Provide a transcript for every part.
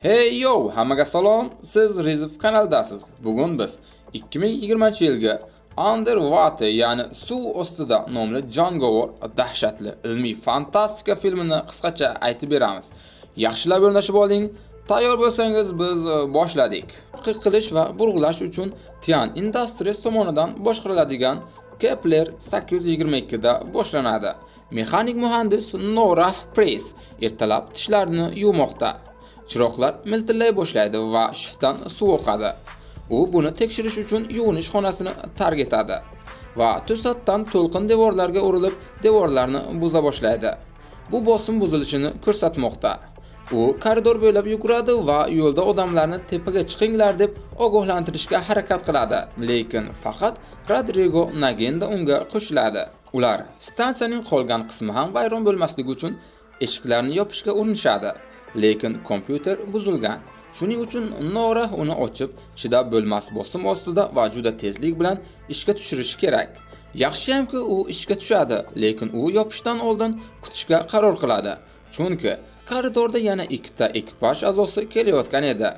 Hey yo, hammaga salom. Siz Rizov kanalidasiz. Bugun biz 2020-yilgi Underwater, ya'ni suv ostida nomli jangovar, dahshatli ilmiy fantastika filmini qisqacha aytib beramiz. Yaxshilab o'rnashib oling. Tayyor bo'lsangiz, biz boshladik. Tadqiq qilish va burg'ulash uchun Tian Industries tomonidan boshqariladigan Kepler 822 da boshlanadi. Mexanik muhandis Norah Price ertalab tishlarini yuvmoqda. Chiroqlar miltillay boshlaydi va shiftdan suv oqadi. U buni tekshirish uchun yuvinish xonasini tark etadi va to'satdan to'lqin devorlarga urilib, devorlarni buza boshlaydi. Bu bosim buzilishini ko'rsatmoqda. U koridor bo'ylab yuguradi va yo'lda odamlarni tepaga chiqinglar deb ogohlantirishga harakat qiladi, lekin faqat Rodrigo Nagenda unga qo'shiladi. Ular stansiyaning qolgan qismi ham vayron bo'lmasligi uchun eshiklarni yopishga urinishadi. Lekin kompyuter buzilgan. Shuning uchun Nora uni ochib, chidab bo'lmas bosim ostida va juda tezlik bilan ishga tushirishi kerak. Yaxshiyamki, u ishga tushadi, lekin u yopishdan oldin kutishga qaror qiladi. Chunki koridorda yana ikkita ekipaj a'zosi kelayotgan edi.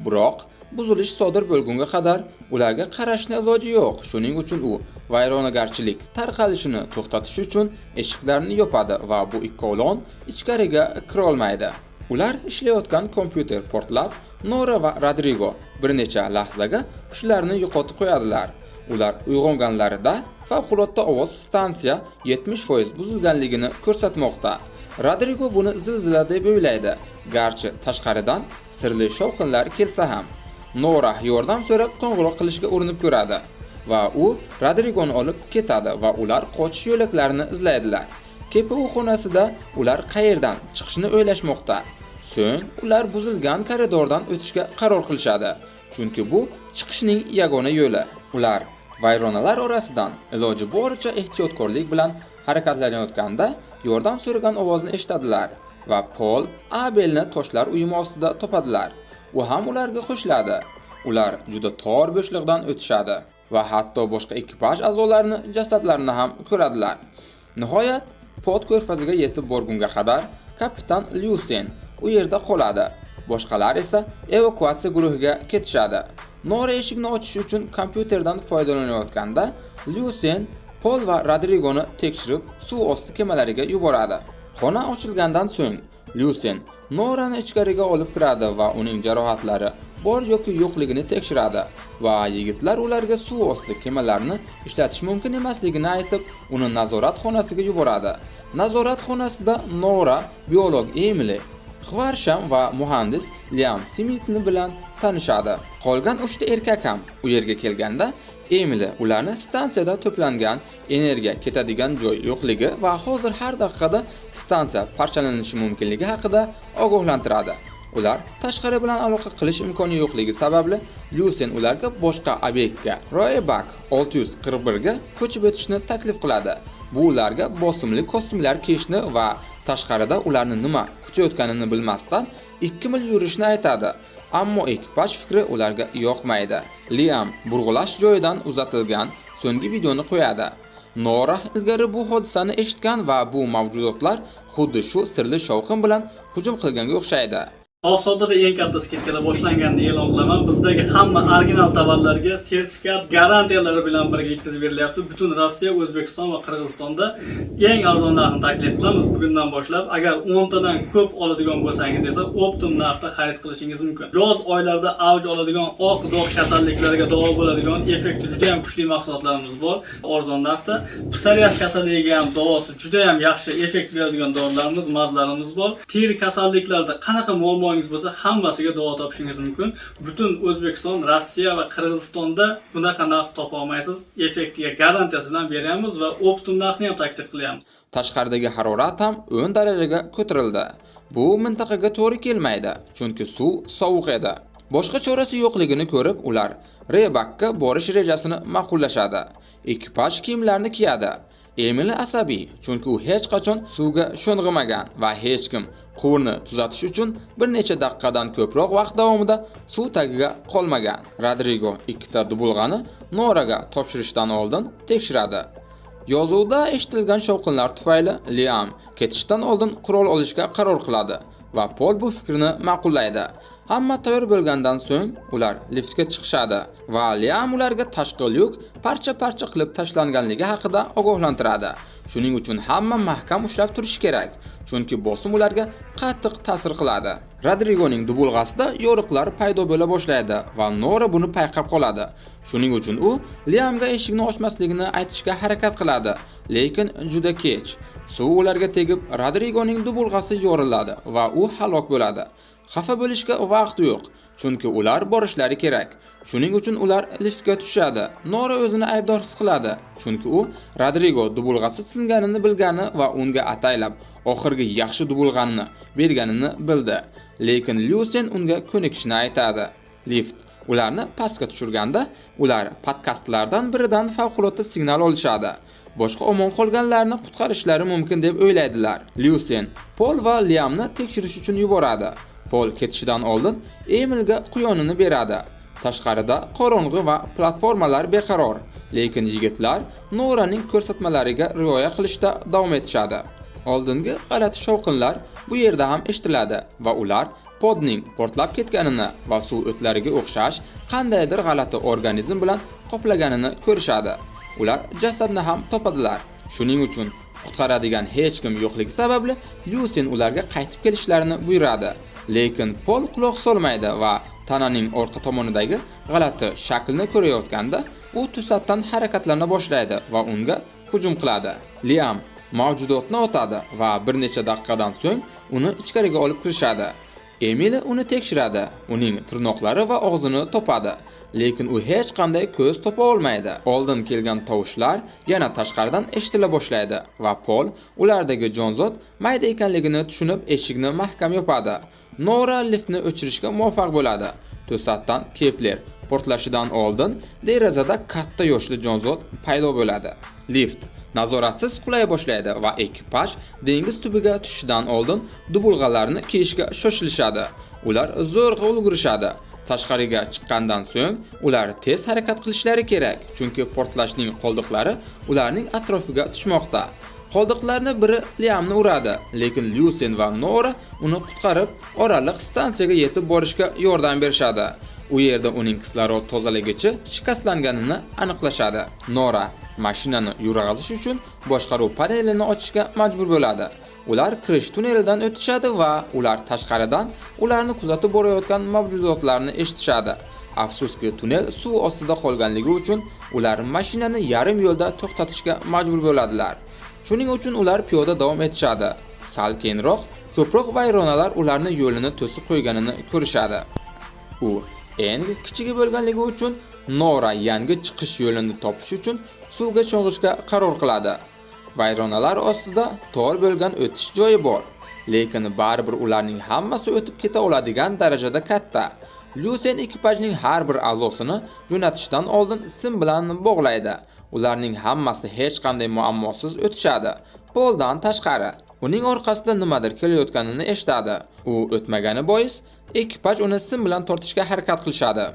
Biroq buzilish sodir bo'lgunga qadar ularga qarashni iloji yo'q. Shuning uchun u vayronagarchilik tarqalishini to'xtatish uchun eshiklarni yopadi va bu ikkovlon ichkariga kira olmaydi. Ular ishlayotgan kompyuter portlab, Nora va Rodrigo bir necha lahzaga hushlarini yo'qotib qo'yadilar. Ular uyg'onganlarida favqulodda ovoz stansiya 70% buzilganligini ko'rsatmoqda. Rodrigo buni zilzila deb o'ylaydi, garchi tashqaridan sirli shovqinlar kelsa ham. Nora yordam so'rab qo'ng'iroq qilishga urinib ko'radi va u Rodrigoni olib ketadi va ular qochish yo'laklarini izlaydilar. KPU xonasida ular qayerdan chiqishni o'ylashmoqda. So'ng ular buzilgan koridordan o'tishga qaror qilishadi, chunki bu chiqishning yagona yo'li. Ular vayronalar orasidan iloji boricha ehtiyotkorlik bilan harakatlanayotganda yordam so'ragan ovozni eshitadilar va Pol Abelni toshlar uyumi ostida topadilar. U ham ularga qo'shiladi. Ular juda tor bo'shliqdan o'tishadi va hatto boshqa ekipaj a'zolarini jasadlarini ham ko'radilar. Nihoyat Pod ko'rfaziga yetib borgunga qadar kapitan Lyusen u yerda qoladi. Boshqalar esa evakuatsiya guruhiga ketishadi. Nora eshikni ochish uchun kompyuterdan foydalanayotganda Lyusen Pol va Rodrigoni tekshirib suv osti kemalariga yuboradi. Xona ochilgandan so'ng Lyusen Norani ichkariga olib kiradi va uning jarohatlari bor yoki yo'qligini tekshiradi va yigitlar ularga suv osti kemalarini ishlatish mumkin emasligini aytib, uni nazorat xonasiga yuboradi. Nazorat xonasida Nora biolog Emily Xvarsham va muhandis Liam Smitni bilan tanishadi. Qolgan 3 ta erkak ham u yerga kelganda Emily ularni stansiyada to'plangan energiya ketadigan joy yo'qligi va hozir har daqiqada stansiya parchalanishi mumkinligi haqida ogohlantiradi. Ular tashqari bilan aloqa qilish imkoni yo'qligi sababli Lyusen ularga boshqa obyektga, Roebuck 641 ga ko'chib o'tishni taklif qiladi. Bu ularga bosimli kostyumlar kiyishni va tashqarida ularni nima kutayotganini bilmasdan 2 mil yurishni aytadi. Ammo ekipaj fikri ularga yoqmaydi. Liam burg'ulash joyidan uzatilgan so'nggi videoni qo'yadi. Nora ilgari bu hodisani eshitgan va bu mavjudotlar xuddi shu sirli shovqin bilan hujum qilganga o'xshaydi. Sof savdoda eng katta скидка lar boshlanganini e'lon qilaman. Bizdagi hamma original tovarlarga sertifikat garantiyalari bilan birga yetkazib berilyapti. Butun Rossiya, O'zbekiston va Qirg'izistonda eng arzon narxni taklif qilamiz bugundan boshlab. Agar 10 tadan ko'p oladigan bo'lsangiz esa оптом narxda xarid qilishingiz mumkin. Yoz oylarida avj oladigan oq dog' kasalliklariga davo bo'ladigan effekti juda ham kuchli mahsulotlarimiz bor. Arzon narxda. Psoriaz kasalligiga ham davosi juda ham yaxshi effekt beradigan dorilarimiz, mazlarimiz bor. Teri kasalliklarida qanaqa muammoingiz bo'lsa, hammasiga davo topishingiz mumkin. Butun O'zbekiston, Rossiya va Qirg'izistonda bunaqa narx topa olmaysiz. Effektiga garantiyasi bilan beryapmiz va оптом narxni ham taklif qilyapmiz. Tashqaridagi harorat ham 10 darajaga ko'tarildi. Bu mintaqaga to'g'ri kelmaydi, chunki suv sovuq edi. Boshqa chorasi yo'qligini ko'rib, ular Rebakka borish rejasini ma'qullashadi. Ekipaj kiyimlarni kiyadi. Emili asabiy, chunki u hech qachon suvga sho'ng'imagan va hech kim quvurni tuzatish uchun bir necha daqiqadan ko'proq vaqt davomida suv tagiga qolmagan. Rodrigo ikkita dubulg'ani Noraga topshirishdan oldin tekshiradi. Yozuvda eshitilgan shovqinlar tufayli Liam ketishdan oldin qurol olishga qaror qiladi va Pol bu fikrni ma'qullaydi. Hamma tayyor bo'lgandan so'ng ular liftga chiqishadi va Liam ularga tashqi lyuk parcha-parcha qilib tashlanganligi haqida ogohlantiradi. Shuning uchun hamma mahkam ushlab turishi kerak, chunki bosim ularga qattiq ta'sir qiladi. Rodrigoning dubulg'asida yoriqlar paydo bo'la boshlaydi va Nora buni payqab qoladi. Shuning uchun u Liamga eshikni ochmasligini aytishga harakat qiladi, lekin juda kech. Suv ularga tegib, Rodrigoning dubulg'asi yoriladi va u halok bo'ladi. Xafa bo'lishga vaqt yo'q, chunki ular borishlari kerak. Shuning uchun ular liftga tushadi. Nora o'zini aybdor his qiladi, chunki u Rodrigo dubulg'asi singanini bilgani va unga ataylab oxirgi yaxshi dubulg'anini berganini bildi. Lekin Lyusen unga ko'nikishni aytadi. Lift ularni pastga tushirganda, ular podkastlardan biridan favqulodda signal olishadi. Boshqa omon qolganlarni qutqarishlari mumkin deb o'ylaydilar. Lyusen Pol va Liamni tekshirish uchun yuboradi. Pol ketishidan oldin Emilga quyonini beradi. Tashqarida qorong'i va platformalar beqaror, lekin yigitlar Noraning ko'rsatmalariga rioya qilishda davom etishadi. Oldingi g'alati shovqinlar bu yerda ham eshitiladi va ular podning portlab ketganini va suv o'tlariga o'xshash qandaydir g'alati organizm bilan qoplaganini ko'rishadi. Ular jasadni ham topadilar. Shuning uchun qutqaradigan hech kim yo'qligi sababli Lyusen ularga qaytib kelishlarini buyuradi. Lekin Pol quloq solmaydi va tananing orqa tomonidagi g'alati shaklni ko'rayotganda u to'satdan harakatlana boshlaydi va unga hujum qiladi. Liam mavjudotni otadi va bir necha daqiqadan so'ng uni ichkariga olib kirishadi. Emil uni tekshiradi, uning tirnoqlari va og'zini topadi, lekin u hech qanday ko'z topa olmaydi. Oldin kelgan tovushlar yana tashqaridan eshitila boshlaydi va Pol ulardagi jonzot mayda ekanligini tushunib eshikni mahkam yopadi. Nora liftni o'chirishga muvaffaq bo'ladi. To'satdan Kepler portlashidan oldin derazada katta yoshli jonzot paydo bo'ladi. Lift nazoratsiz qulay boshlaydi va ekipaj dengiz tubiga tushishidan oldin dubulg'alarni kiyishga shoshilishadi. Ular zo'rg'a ulgurishadi. Tashqariga chiqqandan so'ng ular tez harakat qilishlari kerak, chunki portlashning qoldiqlari ularning atrofiga tushmoqda. Qoldiqlarni biri Liamni uradi, lekin Lyusen va Nora uni qutqarib, oraliq stansiyaga yetib borishga yordam berishadi. U yerda uning kislorod tozalagichi shikastlanganini aniqlashadi. Nora mashinani yurg'azish uchun boshqaruv panelini ochishga majbur bo'ladi. Ular kirish tunelidan o'tishadi va ular tashqaridan ularni kuzatib borayotgan mavjudotlarni eshitishadi. Afsuski, tunel suv ostida qolganligi uchun ular mashinani yarim yo'lda to'xtatishga majbur bo'ladilar. Shuning uchun ular piyoda davom etishadi. Sal keyinroq ko'proq vayronalar ularni yo'lini to'sib qo'yganini ko'rishadi. U eng kichigi bo'lganligi uchun Nora yangi chiqish yo'lini topish uchun suvga sho'ng'ishga qaror qiladi. Vayronalar ostida tor bo'lgan o'tish joyi bor, lekin baribir ularning hammasi o'tib keta oladigan darajada katta. Lyusen ekipajning har bir a'zosini jo'natishdan oldin sim bilan bog'laydi. Ularning hammasi hech qanday muammosiz o'tishadi. Poldan tashqari, uning orqasida nimadir kelayotganini eshitadi. U o'tmagani bois ekipaj uni sim bilan tortishga harakat qilishadi.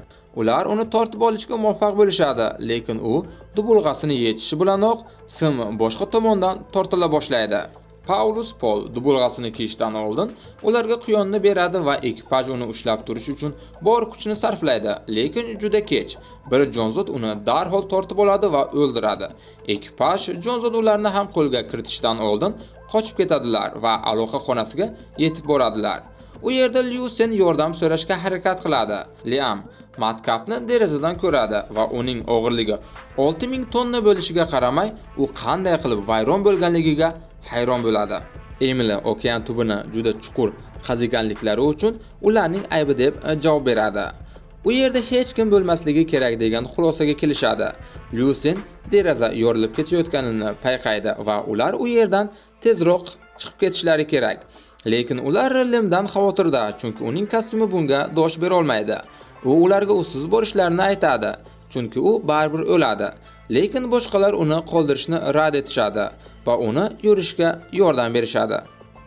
Ular uni tortib olishga muvaffaq bo'lishadi, lekin u dubulg'asini yechishi bilanoq sim boshqa tomondan tortila boshlaydi. Paulus Pol dubulg'asini kiyishdan oldin ularga quyonni beradi va ekipaj uni ushlab turish uchun bor kuchini sarflaydi, lekin juda kech. Bir jonzot uni darhol tortib oladi va o'ldiradi. Ekipaj jonzot ularni ham qo'lga kiritishdan oldin qochib ketadilar va aloqa xonasiga yetib boradilar. U yerda Lyusen yordam so'rashga harakat qiladi. Liam Matkapni derazadan ko'radi va uning og'irligi 6000 tonna bo'lishiga qaramay, u qanday qilib vayron bo'lganligiga hayron bo'ladi. Emil okean tubini juda chuqur qaziganliklari uchun ularning aybi deb javob beradi. U yerda hech kim bo'lmasligi kerak degan xulosaga kelishadi. Lyusen deraza yorilib ketayotganini payqaydi va ular u yerdan tezroq chiqib ketishlari kerak. Lekin ular Limdan xavotirda, chunki uning kostyumi bunga dosh bera olmaydi. U ularga usiz borishlarini aytadi, chunki u baribir o'ladi. Lekin boshqalar uni qoldirishni rad etishadi va uni yurishga yordam berishadi.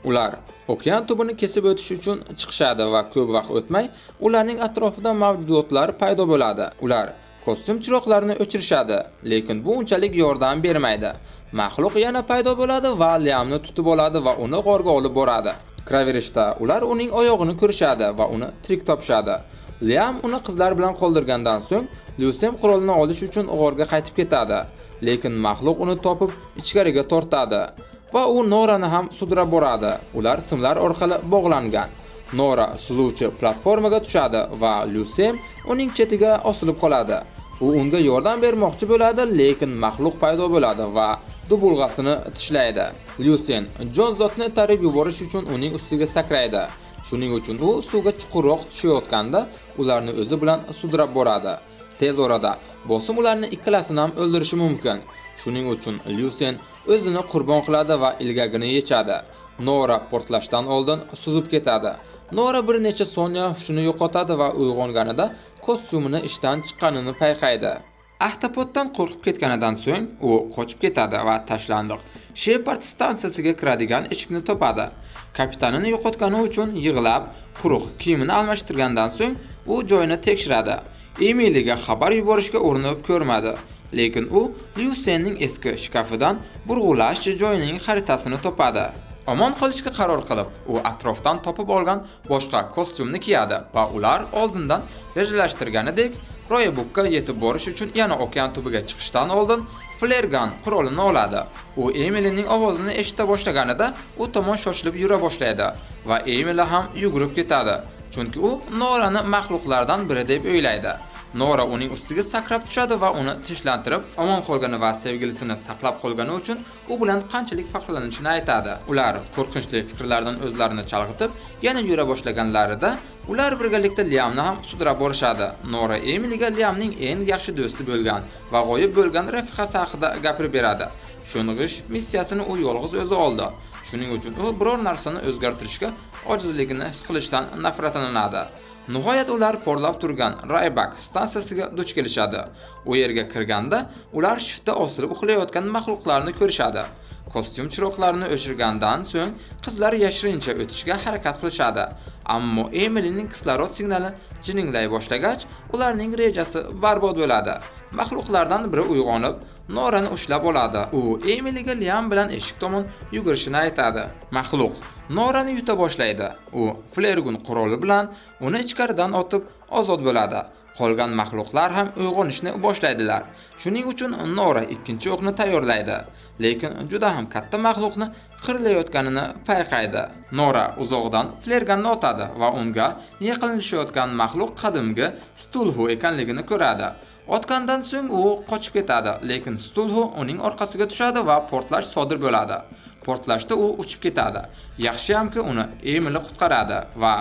Ular okean tubini kesib o'tish uchun chiqishadi va ko'p vaqt o'tmay ularning atrofida mavjudotlar paydo bo'ladi. Ular kostyum chiroqlarini o'chirishadi, lekin bu unchalik yordam bermaydi. Maxluq yana paydo bo'ladi va Liamni tutib oladi va uni g'orga olib boradi. Kiraverishda ular uning oyog'ini ko'rishadi va uni tirik topishadi. Liam uni qizlar bilan qoldirgandan so'ng Lyusen qurolini olish uchun g'orga qaytib ketadi. Lekin maxluq uni topib ichkariga tortadi va u Norani ham sudrab boradi. Ular simlar orqali bog'langan. Nora suzuvchi platformaga tushadi va Lyusen uning chetiga osilib qoladi. U unga yordam bermoqchi bo'ladi, lekin maxluq paydo bo'ladi va dubulg'asini tishlaydi. Lyusen jonzotni itarib yuborish uchun uning ustiga sakraydi. Shuning uchun u suvga chuqurroq tushayotganda ularni o'zi bilan sudrab boradi. Tez orada bosim ularni ikkalasini ham o'ldirishi mumkin. Shuning uchun Lyusen o'zini qurbon qiladi va ilgagini yechadi. Nora portlashdan oldin suzib ketadi. Nora bir necha soniya hushini yo'qotadi va uyg'onganida kostyumini ishdan chiqqanini payqaydi. Ahtapotdan qo'rqib ketganidan so'ng u qochib ketadi va tashlandiq Shepard stansiyasiga kiradigan eshikni topadi. Kapitanini yo'qotgani uchun yig'lab, quruq kiyimini almashtirgandan so'ng u joyini tekshiradi. Emiliga xabar yuborishga urinib ko'rmadi, lekin u Lyusenning eski shkafidan burg'ulash joyining xaritasini topadi. Omon qolishga qaror qilib, u atrofdan topib olgan boshqa kostyumni kiyadi va ular oldindan rejalashtirganidek Royebukka yetib borish uchun yana okean tubiga chiqishdan oldin flergan qurolini oladi. U Emilining ovozini eshita boshlaganida u tomon shoshilib yura boshlaydi va Emili ham yugurib ketadi, chunki u Norani maxluqlardan biri deb o'ylaydi. Nora uning ustiga sakrab tushadi va uni tinchlantirib, omon qolgani va sevgilisini saqlab qolgani uchun u bilan qanchalik faxrlanishini aytadi. Ular qo'rqinchli fikrlardan o'zlarini chalg'itib, yana yura boshlaganlarida ular birgalikda Liamni ham sudrab borishadi. Nora Emiliga Liamning eng yaxshi do'sti bo'lgan va g'oyib bo'lgan rafiqasi haqida gapirib beradi. Sho'ng'ish missiyasini u yolg'iz o'zi oldi. Shuning uchun u biror narsani o'zgartirishga ojizligini his qilishdan nafratlanadi. Nihoyat ular porlab turgan Raybak stansiyasiga duch kelishadi. U yerga kirganda ular shiftda osilib uxlayotgan maxluqlarni ko'rishadi. Kostyum chiroqlarini o'chirgandan so'ng qizlar yashirincha o'tishga harakat qilishadi. Ammo Emilining kislorod signali jiringlay boshlagach, ularning rejasi barbod bo'ladi. Maxluqlardan biri uyg'onib, Norani ushlab oladi. U Emiliga Liam bilan eshik tomon yugurishini aytadi. Maxluq Norani yuta boshlaydi. U flergun quroli bilan uni ichkaridan otib ozod bo'ladi. Qolgan maxluqlar ham uyg'onishni boshlaydilar. Shuning uchun Nora ikkinchi o'qni tayyorlaydi, lekin juda ham katta maxluqni qirilayotganini payqaydi. Nora uzoqdan flerganni otadi va unga yaqinlashayotgan maxluq qadimgi Stulhu ekanligini ko'radi. Otgandan so'ng u qochib ketadi, lekin Stulhu uning orqasiga tushadi va portlash sodir bo'ladi. Portlashda u uchib ketadi. Yaxshiyamki uni Emili qutqaradi va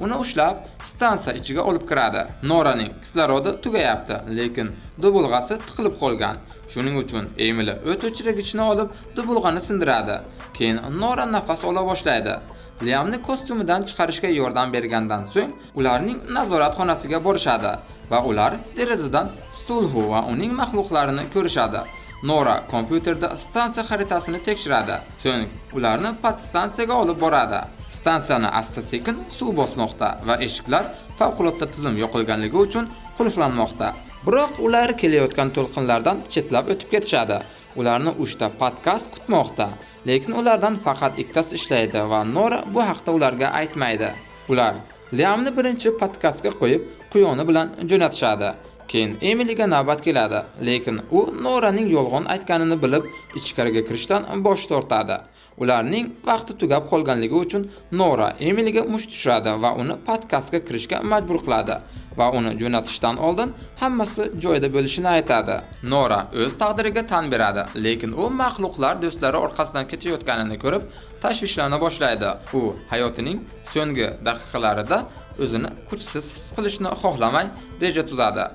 uni ushlab stansiya ichiga olib kiradi. Noraning kislorodi tugayapti, lekin dubulg'asi tiqilib qolgan. Shuning uchun Emili o't o'chirgichni olib dubulg'ani sindiradi. Keyin Nora nafas ola boshlaydi. Liamni kostyumidan chiqarishga yordam bergandan so'ng ularning nazorat xonasiga borishadi va ular derazadan Stulhu va uning maxluqlarini ko'rishadi. Nora kompyuterda stansiya xaritasini tekshiradi. So'ng ularni podstansiyaga olib boradi. Stansiyani asta-sekin suv bosmoqda va eshiklar favqulodda tizim yoqilganligi uchun qulflanmoqda. Biroq ular kelayotgan to'lqinlardan chetlab o'tib ketishadi. Ularni 3 ta podkast kutmoqda, lekin ulardan faqat ikkitasi ishlaydi va Nora bu haqda ularga aytmaydi. Ular Liamni birinchi podkastga qo'yib, quyoni bilan jo'natishadi. Keyin Emiliga navbat keladi, lekin u Noraning yolg'on aytganini bilib, ichkariga kirishdan bosh tortadi. Ularning vaqti tugab qolganligi uchun Nora Emiliga musht tushiradi va uni podkastga kirishga majbur qiladi va uni jo'natishdan oldin hammasi joyida bo'lishini aytadi. Nora o'z taqdiriga tan beradi, lekin u maxluqlar do'stlari orqasidan ketayotganini ko'rib tashvishlana boshlaydi. U hayotining so'nggi daqiqalarida o'zini kuchsiz his qilishni xohlamay reja tuzadi.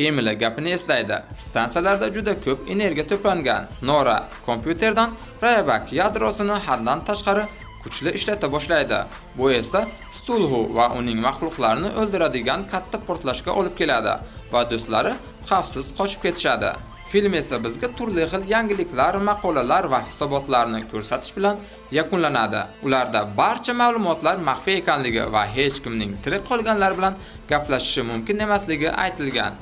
Emili gapini eslaydi. Stansiyalarda juda ko'p energiya to'plangan. Nora kompyuterdan Raybak yadrosini haddan tashqari kuchli ishlata boshlaydi. Bu esa Stulhu va uning maxluqlarini o'ldiradigan katta portlashga olib keladi va do'stlari xavfsiz qochib ketishadi. Film esa bizga turli xil yangiliklar, maqolalar va hisobotlarni ko'rsatish bilan yakunlanadi. Ularda barcha ma'lumotlar maxfiy ekanligi va hech kimning tirik qolganlar bilan gaplashishi mumkin emasligi aytilgan.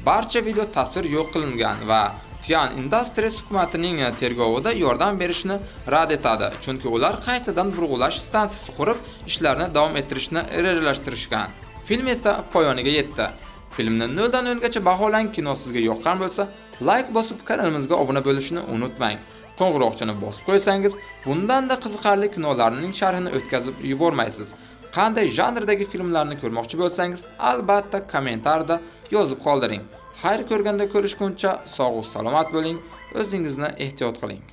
Barcha video tasvir yo'q qilingan va Tian Industries hukumatining tergovida yordam berishni rad etadi, chunki ular qaytadan burg'ulash stansiyasi qurib, ishlarni davom ettirishni rejalashtirishgan. Film esa poyoniga yetdi. Filmni 0 dan 10 gacha baholang, kino sizga yoqqan bo'lsa, like bosib kanalimizga obuna bo'lishni unutmang. Qo'ng'iroqchani bosib qo'ysangiz, bundan-da qiziqarli kinolarning sharhini o'tkazib yubormaysiz. Qanday janrdagi filmlarni ko'rmoqchi bo'lsangiz, albatta kommentarda yozib qoldiring. Xayr ko'rganda ko'rishguncha sog' va salomat bo'ling, o'zingizni ehtiyot qiling.